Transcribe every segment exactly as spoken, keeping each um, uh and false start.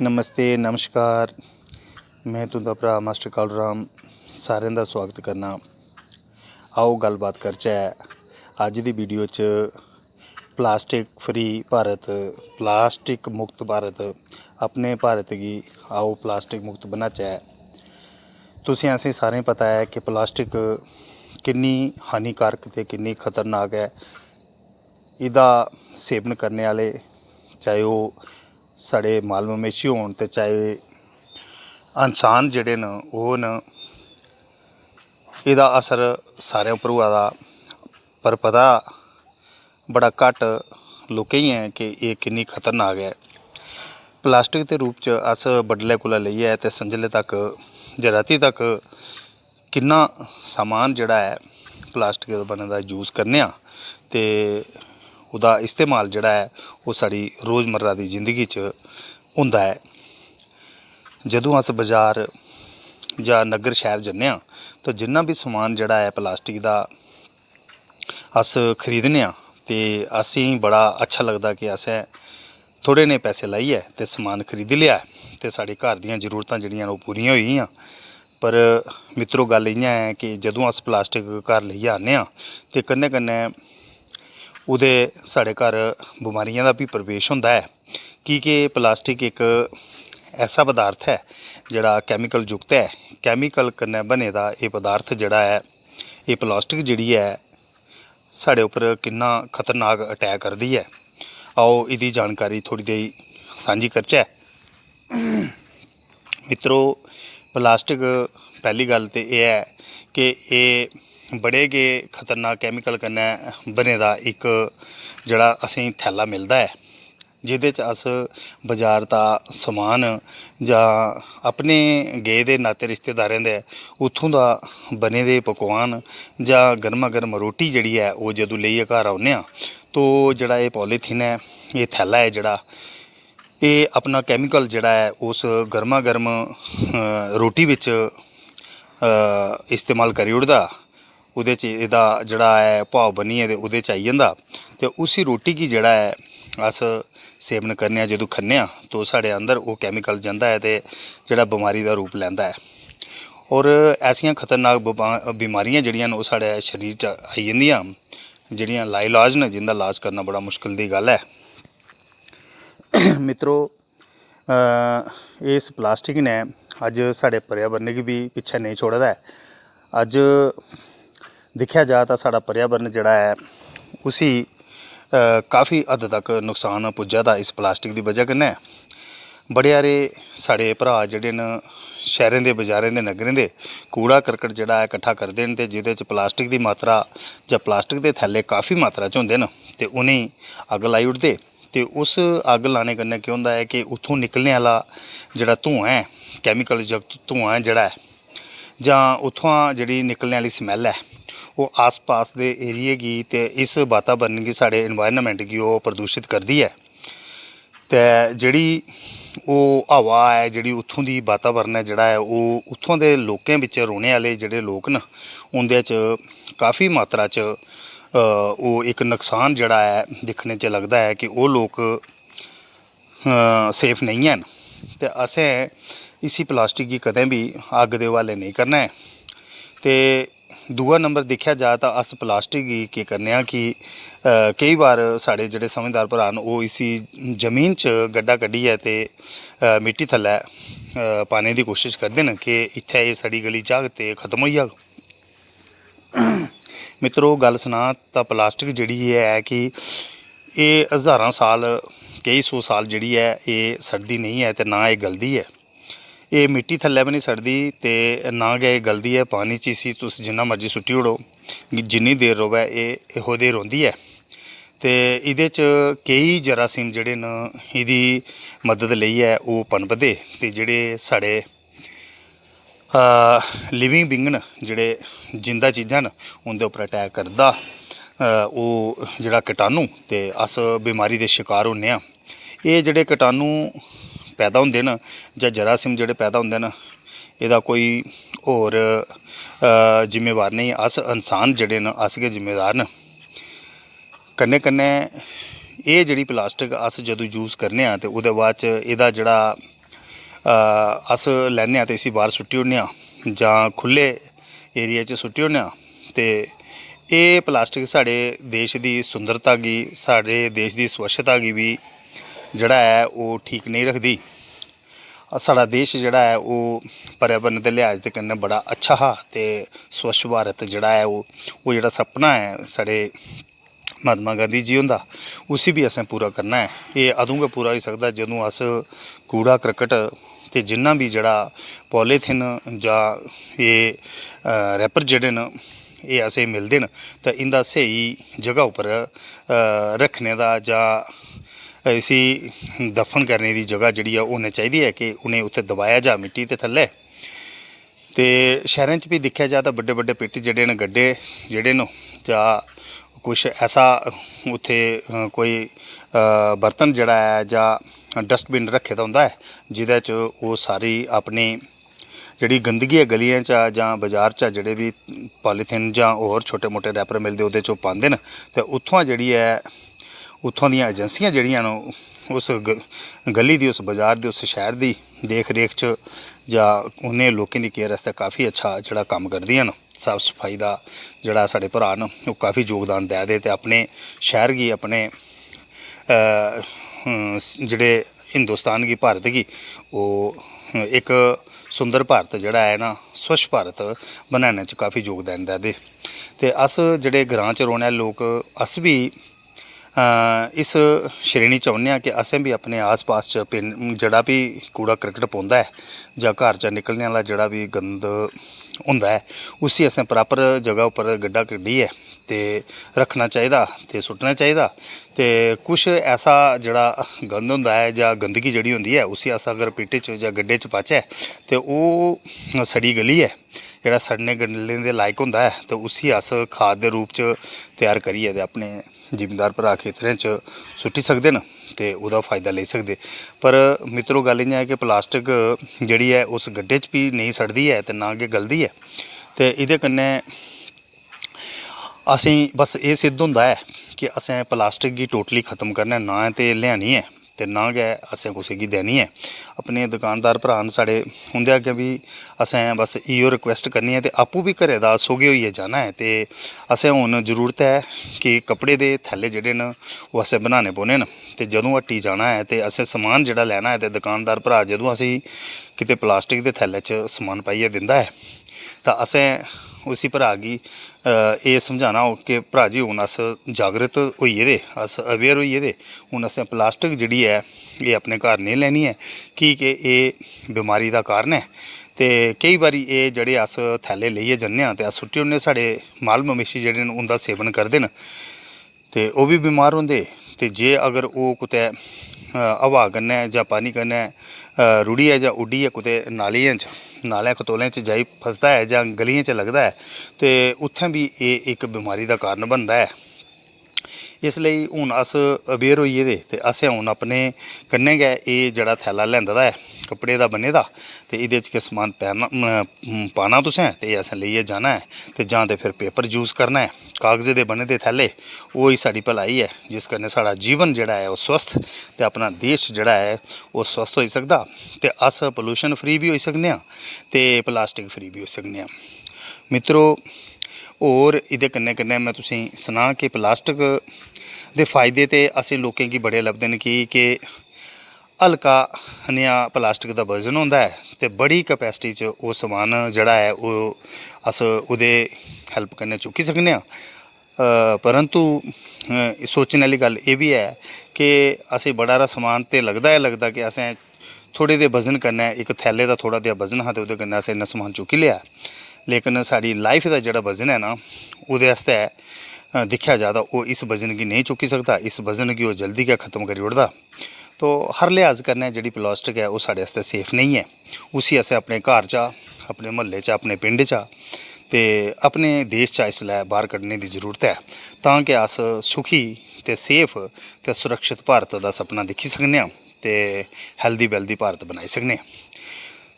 नमस्ते, नमस्कार। में तुं'दा भ्राऽ मास्टर कालू राम, सारें दा सुआगत करना। आओ, गल्लबात करचै अज्ज दी वीडियो च, प्लास्टिक फ्री भारत, प्लास्टिक मुक्त भारत, अपने भारत गी आओ प्लास्टिक मुक्त बनाचै। तुसें असें सारें गी पता ऐ कि प्लास्टिक किन्नी हानिकारक ते किन्नी खतरनाक ऐ। एह्दा सेवन करने आह्ले, चाहे ओह् साढ़े माल मवेशी होन ते चाहे इंसान जेह्ड़े न, ओह् न, एह्दा असर सारें उप्पर होआ दा। पर पता बड़ा घट्ट लोकें गी ऐ कि एह् किन्नी खतरनाक ऐ। प्लास्टिक दे रूप च अस बडलै कोला लेइयै ते संझले तक जां रातीं तक किन्ना समान जेह्ड़ा ऐ प्लास्टिक दा बने दा यूज़ करने आं ते ओह्दा इस्तेमाल जेह्ड़ा ऐ ओह् साढ़ी रोज़मर्रा दी जिंदगी च होंदा ऐ। जदूं अस बजार जां नग्गर शैह्र जन्ने आं, ते जिन्ना बी समान जेह्ड़ा ऐ प्लास्टिक दा अस खरीदने आं, ते असेंगी बड़ा अच्छा लगदा कि असें थोह्ड़े नेह् पैसे लाइयै ते समान खरीदी लेआ ऐ, ते साढ़े घर दियां जरूरतां जेह्ड़ियां न, ओह् पूरियां होई गेइयां। पर मित्रो, गल्ल इ'यां ऐ कि जदूं अस प्लास्टिक घर लेइयै आन्ने आं, ते कन्नै कन्नै ओह्दे साढ़े घर बमारियें दा बी प्रवेश होंदा ऐ, की के प्लास्टिक इक ऐसा पदार्थ ऐ जेह्ड़ा कैमिकल युक्त ऐ। कैमिकल कन्नै बने दा एह् पदार्थ जेह्ड़ा ऐ, एह् प्लास्टिक जेह्ड़ी ऐ, साढ़े उप्पर किन्ना खतरनाक अटैक करदी ऐ। आओ, एह्दी जानकारी थोह्ड़ी देही सांझी करचै। मित्रो, प्लास्टिक, पैह्ली गल्ल ते एह् ऐ कि एह् बड़े गै खतरनाक कैमिकल कन्नै बने दा इक जेह्ड़ा असेंगी थैला मिलदा ऐ, जेह्दे च अस बजार दा समान जां अपने गे दे नाते रिश्तेदारें दे उत्थूं दा बने दे पकवान जां गर्मा गर्म रोटी जेह्ड़ी ऐ, ओह् जदूं लेइयै घर औन्ने आं, तो जेह्ड़ा एह् पॉलीथीन ऐ, एह् थैला ऐ जेह्ड़ा, एह् अपना कैमिकल जेह्ड़ा ऐ, उस गर्मा गर्म, अ, रोटी बिच, अ, इस्तेमाल करी ओड़दा। ओह्दे च एह्दा जेह्ड़ा ऐ, भाव बनियै ते ओह्दे च आई जंदा। ते उसी रोटी गी जेह्ड़ा ऐ, अस सेवन करने आं, जदूं खन्ने आं, तो साढ़े अंदर ओह् कैमिकल जंदा ऐ ते जेह्ड़ा बमारी दा रूप लैंदा ऐ। होर ऐसियां खतरनाक बमा-, बमारियां जेह्ड़ियां न, ओह् साढ़े शरीर च आई जंदियां, जेह्ड़ियां लाइलाज न, जिं'दा लाज करना बड़ा मुश्कल दी गल्ल ऐ। मित्रो, अ, इस प्लास्टिक ने अज्ज साढ़े पर्यावरण गी बी पिच्छें नेईं छोड़े दा ऐ। अज्ज दिक्खेआ जा तां साढ़ा पर्यावरण जेह्ड़ा ऐ, उसी, अ, काफी हद तक नुकसान पुज्जा दा इस प्लास्टिक दी बजह कन्नै। बड़े हारे साढ़े भ्राऽ जेह्ड़े न, शैह्रें दे, बजारें दे, नग्गरें दे कूड़ा करकट जेह्ड़ा ऐ, कट्ठा करदे न ते जेह्दे च प्लास्टिक दी मात्रा जां प्लास्टिक दे थैले काफी मात्रा च होंदे न ते उ'नेंगी अग्ग लाई ओड़दे। ते उस अग्ग लाने कन्नै केह् होंदा ऐ कि उत्थूं निकलने आह्ला जेह्ड़ा धुआं ऐ, कैमिकल युक्त धुआं ऐ जेह्ड़ा ऐ, जां उत्थुआं जेह्ड़ी निकलने आह्ली स्मैल ऐ, ओह् आस-पास दे एरिये गी ते इस वातावरण गी, साढ़े environment गी ओह् प्रदूशत करदी ऐ। ते जेह्ड़ी ओह् हवा ऐ, जेह्ड़ी उत्थूं दी वातावरण ऐ जेह्ड़ा ऐ, ओह् उत्थूं दे लोकें बिच्च रौह्ने आह्ले जेह्ड़े लोक न, उं'दे च काफी मात्रा च, अ, ओह् इक नकसान जेह्ड़ा ऐ दिक्खने च लगदा ऐ कि ओह् लोक, अ, safe नेईं हैन। ते असें इसी प्लास्टिक गी कदें बी अग्ग दे हवाले नेईं करना ऐ। ते दूआ नंबर दिक्खेआ जा तां अस प्लास्टिक गी केह् करने आं कि, अ, केई बार साढ़े जेह्ड़े समझदार भ्राऽ न, ओह् इसी जमीन च गड्ढा कड्ढियै ते, अ, मिट्टी थल्लै, अ, पाने दी कोशश करदे न कि इत्थै एह् सड़ी गली जाह्ग ते खत्म होई जाह्ग। मित्रो, गल्ल सनां तां प्लास्टिक जेह्ड़ी ऐ कि एह् ज्हारां साल, केई सौ साल जेह्ड़ी ऐ, एह् सड़दी नेईं ऐ ते ना एह् गलदी ऐ। एह् मिट्टी थल्लै बी निं सड़दी ते ना गै एह् गलदी ऐ। पानी च इसी तुस जिन्ना मर्जी सुट्टी ओड़ो, जिन्नी देर र'वै, एह् एहो देर रौंह्दी ऐ। ते एह्दे च केई जरासीम जेह्ड़े न, एह्दी मदद लेइयै ओह् पनपदे ते जेह्ड़े साढ़े, अ, living being न, जेह्ड़े जिंदा चीजां न, उं'दे उप्पर attack करदा, अ, ओह् जेह्ड़ा कटाणु, ते अस बमारी दे शकार होन्ने आं। एह् जेह्ड़े कटाणु पैदा होंदे न जां जरासीम जेह्ड़े पैदा होंदे न, एह्दा कोई होर, अ, जिम्मेवार नेईं, अस इंसान जेह्ड़े न, अस गै जिम्मेदार न। कन्नै कन्नै एह् जेह्ड़ी प्लास्टिक अस जदूं use करने आं ते ओह्दे बाद च एह्दा जेह्ड़ा अस लैन्ने आं ते इसी बाह्र सुट्टी ओड़ने आं जां खु'ल्ले एरिया च सुट्टी ओड़ने आं। ते एह् प्लास्टिक साढ़े देश दी सुंदरता गी, साढ़े देश दी स्वच्छता गी बी जेह्ड़ा ऐ ओह् ठीक नेईं रखदी। साढ़ा देश जेह्ड़ा ऐ ओह् पर्यावरण दे लिहाज दे कन्नै बड़ा अच्छा हा ते स्वच्छ भारत जेह्ड़ा ऐ ओह् ओह् जेह्ड़ा सपना ऐ साढ़े महात्मा गांधी जी हुंदा, उसी बी असें पूरा करना ऐ। एह् अदूं गै पूरा होई सकदा जदूं अस कूड़ा करकट ते जिन्ना बी जेह्ड़ा पॉलीथिन जां एह् रैपर जेह्ड़े न, एह् असेंगी मिलदे न, ते इं'दा स्हेई जगह उप्पर रक्खने दा जां इसी दफन करने दी जगह जेह्ड़ी ऐ होनी चाहिदी ऐ कि उ'नेंगी उत्थै दबाया जा मिट्टी दे थल्लै। ते शैह्रें च बी दिक्खेआ जा तां बड्डे बड्डे पिट जेह्ड़े न, गड्ढे जेह्ड़े न, जां कुछ ऐसा उत्थै कोई बर्तन जेह्ड़ा ऐ जां डस्टबिन रक्खे दा होंदा ऐ, जेह्दे च ओह् सारी अपनी जेह्ड़ी गंदगी ऐ गलियें च जां बजार च जेह्ड़े बी पॉलीथिन जां होर छोटे मोटे रैपर मिलदे, ओह्दे च ओह् पांदे न। ते उत्थुआं जेह्ड़ी ऐ, उत्थुआं दियां एजेंसियां जेह्ड़ियां न, उस गली दी, उस बजार दी, उस शैह्र दी देख रेख च जां उ'नें लोकें दी केयर आस्तै काफी अच्छा जेह्ड़ा कम्म करदियां न, साफ सफाई दा जेह्ड़ा साढ़े भ्राऽ न, ओह् काफी योगदान देआ दे ते अपने शैह्र गी, अपने जेह्ड़े हिंदुस्तान गी, भारत गी ओह् इक सुंदर भारत जेह्ड़ा ऐ ना, स्वच्छ भारत बनाने च काफी योगदान देआ दे। ते अस जेह्ड़े ग्रांऽ च रौह्ने आह्ले लोक, अस बी इस श्रेणी च औन्ने आं कि असें बी अपने आस पास च पिंड जेह्ड़ा बी कूड़ा करकट पौंदा ऐ जां घर चा निकलने आह्ला जेह्ड़ा बी गंद होंदा ऐ, उसी असें प्रापर जगह उप्पर गड्ढा कड्ढियै ते रक्खना चाहिदा ते सुट्टना चाहिदा। ते कुछ ऐसा जेह्ड़ा गंद होंदा ऐ जां गंदगी जेह्ड़ी होंदी ऐ, उसी अस अगर पिट्टे च जां गड्ढे च पाचै ते ओह् सड़ी गलियै जेह्ड़ा सड़ने गलने दे लायक होंदा ऐ, ते उसी अस खाद दे रूप च त्यार करियै ते अपने जिमींदार भ्राऽ खेतरें च सुट्टी सकदे न ते ओह्दा फ़ायदा लेई सकदे। पर मित्रो, गल्ल इ'यां ऐ कि प्लास्टिक जेह्ड़ी ऐ उस गड्ढे च बी नेईं सड़दी ऐ ते ना गै गलदी ऐ। ते एह्दे कन्नै असेंगी बस एह् सिद्ध होंदा ऐ कि असें प्लास्टिक गी totally खत्म करना ऐ, ना ते लेआनी ऐ ते ना गै असें कुसै गी देनी ऐ। अपने दकानदार भ्राऽ न साढ़े, उं'दे अग्गें बी असें बस इ'यो request करनी ऐ ते आपूं बी घरै दा सोगे होइयै जाना ऐ। ते असें हून जरूरत ऐ कि कपड़े दे थैले जेह्ड़े न, ओह् असें बनाने पौने न। ते जदूं हट्टी जाना ऐ ते असें समान जेह्ड़ा लैना ऐ, ते दकानदार भ्राऽ जदूं असेंगी किते प्लास्टिक दे थैले च समान पाइयै दिंदा ऐ, तां असें उसी भ्राऽ गी, अ, एह् समझाना होग कि भ्राऽ जी, हून अस जागरत होई गेदे, अस aware होई गेदे, हून असें प्लास्टिक जेह्ड़ी ऐ, एह् अपने घर नेईं लैनी ऐ, की के एह् बमारी दा कारण ऐ। ते केई बारी एह् जेह्ड़े अस थैले लेइयै जन्ने आं ते अस सुट्टी ओड़ने, साढ़े माल मवेशी जेह्ड़े न, उं'दा सेवन करदे न। ते ओह् बी बमार होंदे। ते जे अगर ओह् कुतै, अ, हवा कन्नै जां पानी कन्नै, अ, रुढ़ियै जां उड्डियै कुतै नालियें च, नालें खतोलें च जाई फसदा ऐ जां गलियें च लगदा ऐ, ते उत्थें बी एह् इक बमारी दा कारण बनदा ऐ। इस लेई हून अस aware होई गेदे ते असें हून अपने कन्नै गै एह् जेह्ड़ा थैला लेआंदे दा ऐ कपड़े दा बने दा, ते एह्दे च गै समान पैना, अम, पाना तुसें, ते एह् असें लेइयै जाना ऐ। ते जां ते फिर paper use करना ऐ, कागज़े दे बने दे थैले, ओह् ही साढ़ी भलाई ऐ, जिस कन्नै साढ़ा जीवन जेह्ड़ा ऐ ओह् स्वस्थ ते अपना देश जेह्ड़ा ऐ ओह् स्वस्थ होई सकदा। ते अस pollution free बी होई सकने आं ते plastic free बी होई सकने आं। मित्रो, होर एह्दे कन्नै कन्नै में तुसेंगी सनां कि प्लास्टिक दे फायदे ते असें लोकें गी बड़े लभदे न, की के हल्का नेहा प्लास्टिक दा वजन होंदा ऐ ते बड़ी capacity च ओह् समान जेह्ड़ा ऐ, ओह् अस ओह्दे help कन्नै चुक्की सकने आं। अ, परंतु, अ, सोचने आह्ली गल्ल एह् बी ऐ कि असें बड़ा हारा समान ते लगदा ऐ, लगदा कि असें थोह्ड़े दे वजन कन्नै, इक थैले दा थोह्ड़ा देहा वजन हा ते ओह्दे कन्नै असें इन्ना समान चुक्की लेआ, लेकिन साढ़ी life दा जेह्ड़ा वजन ऐ ना, ओह्दे आस्तै, अ, दिक्खेआ जा तां ओह् इस वजन गी नेईं चुक्की सकदा, इस वजन गी ओह् जल्दी गै खत्म करी ओड़दा। तो हर लिहाज कन्नै जेह्ड़ी प्लास्टिक ऐ, ओह् साढ़े आस्तै safe नेईं ऐ। उसी असें अपने घर चा, अपने म्हल्ले चा, अपने पिंड चा ते अपने देश चा इसलै बाह्र कड्ढने दी जरूरत ऐ, तां कि अस सुखी ते safe ते सुरक्षत भारत दा सपना दिक्खी सकने आं ते healthy wealthy भारत बनाई सकने आं।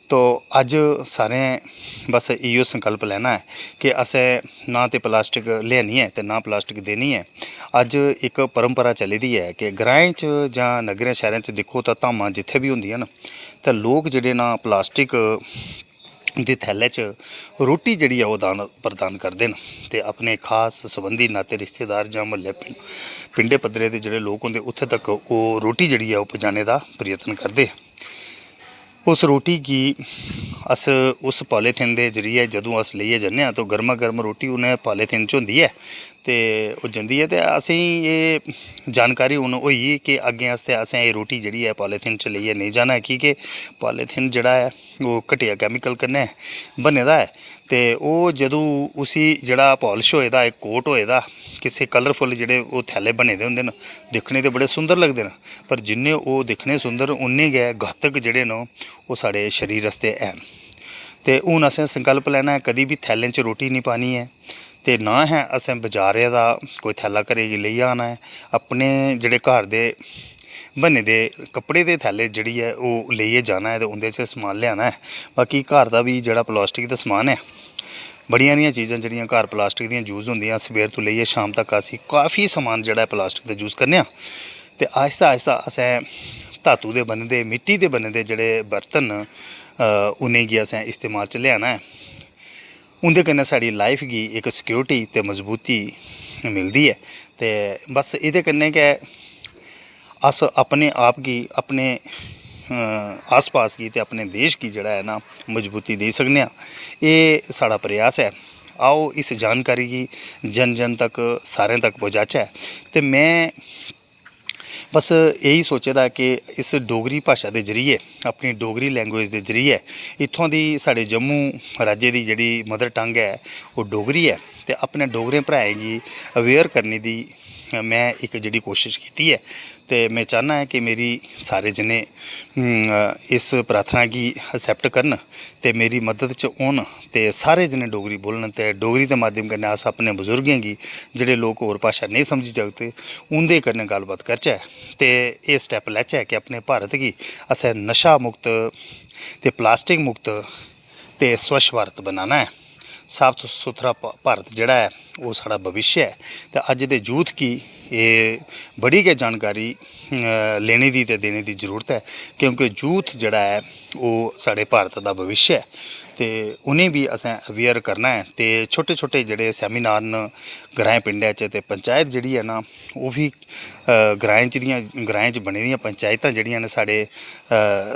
तो अज्ज सारें बस इ'यो संकल्प लैना ऐ कि असें ना ते प्लास्टिक लेआनी ऐ ते ना प्लास्टिक देनी ऐ। अज्ज इक परंपरा चली दी ऐ कि ग्राएं च जां नगरें शैह्रें च दिक्खो तां धामां जित्थै बी होंदियां न, ते लोक जेह्ड़े ना प्लास्टिक दे थैले च रुट्टी जेह्ड़ी ऐ ओह् दान प्रदान करदे न ते अपने खास सरबंधी नाते रिश्तेदार जां म्हल्ले पिं-, पिंडे पद्धरे दे जेह्ड़े लोक होंदे उत्थै तक ओह् रुट्टी जेह्ड़ी ऐ ओह् पजाने दा प्रयत्न करदे। उस रुट्टी गी अस उस पॉलीथीन दे जरिए जदूं अस लेइयै जन्ने आं, तो गर्मा गर्म रुट्टी उ'नें पॉलीथीन च होंदी ऐ ते ओह् जंदी ऐ। ते असेंगी एह् जानकारी हून होई कि अग्गें आस्तै असें एह् रुट्टी जेह्ड़ी ऐ पॉलीथीन च लेइयै नेईं जाना ऐ, की के पॉलीथीन जेह्ड़ा ऐ ओह् घटिया कैमिकल कन्नै बने दा ऐ। ते ओह् जदूं उसी जेह्ड़ा पॉलिश होए दा, इक कोट होए दा, किसे कलरफुल जेह्ड़े ओह् थैले बने दे होंदे न, दिक्खने ते बड़े सुंदर लगदे न, पर जिन्ने ओह् दिक्खने सुंदर, उन्ने गै घातक जेह्ड़े न ओह् साढ़े शरीर आस्तै हैन। ते हून असें संकल्प लैना ऐ, कदी बी थैलें च रुट्टी निं पानी ऐ, ते ना गै असें बजारै दा कोई थैला घरै गी लेई आना ऐ। अपने जेह्ड़े घर दे बने दे कपड़े दे थैले जेह्ड़ी ऐ ओह् लेइयै जाना ऐ ते उं'दे च समान लेआना ऐ। बाकी घर दा बी जेह्ड़ा प्लास्टिक दा समान ऐ, बड़ियां हारियां चीज़ां जेह्ड़ियां घर प्लास्टिक दियां यूज़ होंदियां, सवेर तो लेइयै शाम तक अस काफ़ी समान जेह्ड़ा ऐ प्लास्टिक दा यूज़ करने आं। ते आहिस्ता आहिस्ता असें धातु दे बने दे, मिट्टी दे बने दे जेह्ड़े बर्तन न, अ, उ'नेंगी असें इस्तेमाल च लेआना ऐ। उं'दे कन्नै साढ़ी लाइफ गी इक सिक्योरिटी ते मजबूती मिलदी ऐ। ते बस एह्दे कन्नै गै अस अपने आप गी, अपने, अ, आस-पास गी ते अपने देश गी जेह्ड़ा ऐ ना, मजबूती देई सकने आं। एह् साढ़ा प्रयास ऐ। आओ, इस जानकारी गी जन जन तक, सारें तक पजाचै। ते में बस एही सोचे दा कि इस डोगरी भाशा दे जरिए, अपनी डोगरी लैंग्वेज दे जरिए, इत्थुआं दी, साढ़े जम्मू राज्य दी जेह्ड़ी मदर टंग ऐ, ओह् डोगरी ऐ। ते अपने डोगरें भ्राएं गी अवेयर करने दी में इक जेह्ड़ी कोशश कीती ऐ, ते में चाह्न्ना ऐ कि मेरी सारे जने, अम, इस प्रार्थना गी एक्सेप्ट करन ते मेरी मदद च होन ते सारे जने डोगरी बोलन ते डोगरी दे माध्यम कन्नै अस अपने बजुर्गें गी, जेह्ड़े लोक होर भाशा नेईं समझी सकदे, उं'दे कन्नै गल्लबात करचै ते एह् स्टैप लैचै कि अपने भारत गी असें नशा मुक्त ते प्लास्टिक मुक्त ते स्वच्छ भारत बनाना ऐ। साफ सुथरा भ-, भारत जेह्ड़ा ऐ, ओह् साढ़ा भविष्य ऐ। ते अज्ज दे यूथ गी एह् बड़ी गै जानकारी, अ, लेने दी ते देने दी जरूरत ऐ, क्योंकि यूथ जेह्ड़ा ऐ, ओह् साढ़े भारत दा भविष्य ऐ। ते उ'नें बी असें अवेयर करना ऐ। ते छोटे छोटे जेह्ड़े सैमिनार न ग्राएं पिंडें च, ते पंचायत जेह्ड़ी ऐ ना, ओह् बी, अ, ग्राएं च दियां, ग्राएं च बनी दियां पंचायतां जेह्ड़ियां न, साढ़े, अ,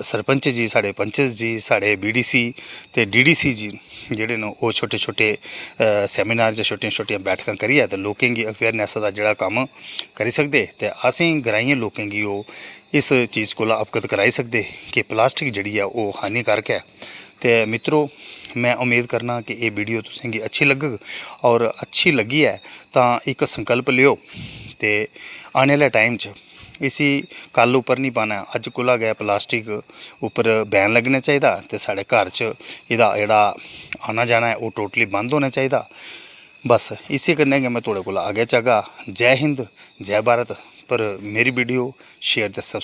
सरपंच जी, साढ़े पंचज जी, साढ़े बीडीसी ते डीडीसी जी जेह्ड़े न, ओह् छोटे छोटे, अ, सैमिनार जां छोटियां छोटियां बैठकां करियै ते लोकें गी अवेयरनेस दा जेह्ड़ा कम्म करी सकदे। ते असें ग्राईं लोकें गी ओह् इस चीज़ कोला अवगत कराई सकदे कि प्लास्टिक जेह्ड़ी ऐ, ओह् हानिकारक ऐ। ते मित्रो, में उम्मीद करना कि एह् वीडियो तुसें गी अच्छी लग्गग, और अच्छी लग्गी ऐ तां इक संकल्प लेओ ते आने आह्ले टाइम च इसी कल उप्पर निं पाना ऐ। अज्ज कोला गै प्लास्टिक उप्पर बैन लग्गना चाहिदा ते साढ़े घर च एह्दा जेह्ड़ा आना जाना ऐ, ओह् टोटली बंद होना चाहिदा। बस इस्सै कन्नै गै में थुआढ़े कोला अग्गें चाह्गा। जै हिंद, जै भारत। पर मेरी वीडियो शेयर ते सब्सक्राइब